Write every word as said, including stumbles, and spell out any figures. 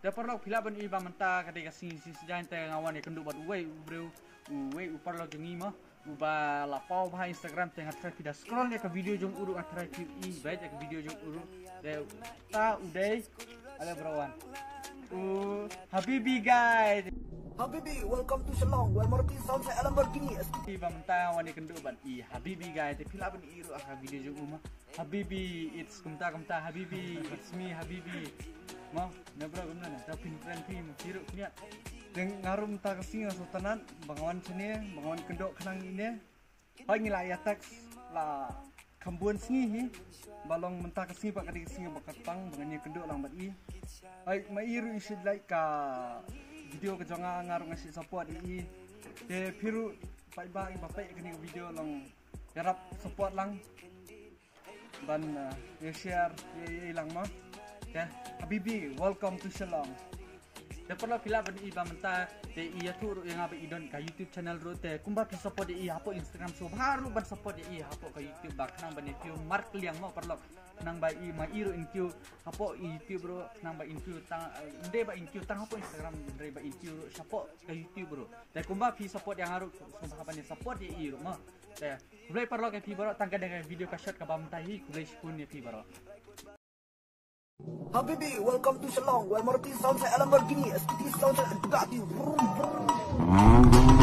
Te paralok, phi lah ban i ba mynta ka dei ka sngi Sngi Saitjaiñ, te nga wan ïakynduh bad uwei u briew, uwei u paralok jong ngi mo, uba la paw bha ha Instagram, te nga tharai phi da scroll ïa ka video jong u ruh, nga tharai phi i beit ïa ka video jong u ruh. Te uta u dei, ale bro wan, u Habibi Guy. Habibi, welcome to Shillong, where Maruti sounds like a Lamborghini. I ba mynta nga wan ïakynduh bad i Habibi Guy, te phi lah ban i ruh ha ka video jong u mo. Habibi, it's kumta kumta, Habibi, it's me, Habibi. Mo, na bro, kumta na, ta pyntrei phi mo, phi ruh phi ïa. Te nga ruh mynta ka sngi nga sngewtynnat ba nga wan shane, ba nga wan kynduh khnang ine. Hooid, ngi la ïa text la kham bun sngi hi ba long mynta ka sngi ba ka dei ka sngi ba kyrpang ba ngan ïakynduh lang bad i. Hooid, ma i ruh i shu like ka video ka jong nga, nga ruh nga shu support ïa i. Te phi ruh paidbah, i ba peit kane ka video long ïarap support lang ban, uh, ïa share ïa, ïa i lang mo. Te Habibi, welcome to Shillong. Te paralok, phi lah ban i ba mynta te i ïathuh ruh ïa nga ba i don ka YouTube channel ruh, te kumba phi support ïa i hapoh Instagram, sngewbha ruh ban support ïa i hapoh ka YouTube ba khnang ban ïa view markylliang mo paralok. Khnang ba i, ma i ruh in view hapoh YouTube ruh, khnang ba in view tang, eh, ym dei ba in view tang hapoh Instagram, hynrei ba in view ruh shapoh ka YouTube ruh. Te kumba phi support ïa nga ruh, sngewbha ban ïa support ïa i ruh mo. Te khublei paralok ïa phi baroh, tang ka dei ka video ka short kaba mynta hi, khublei shibun ïa phi baroh. Habibi, welcome to Shillong, where Maruti sounds like a Lamborghini, S K T sounds like a Bugatti. Vroom, vroom.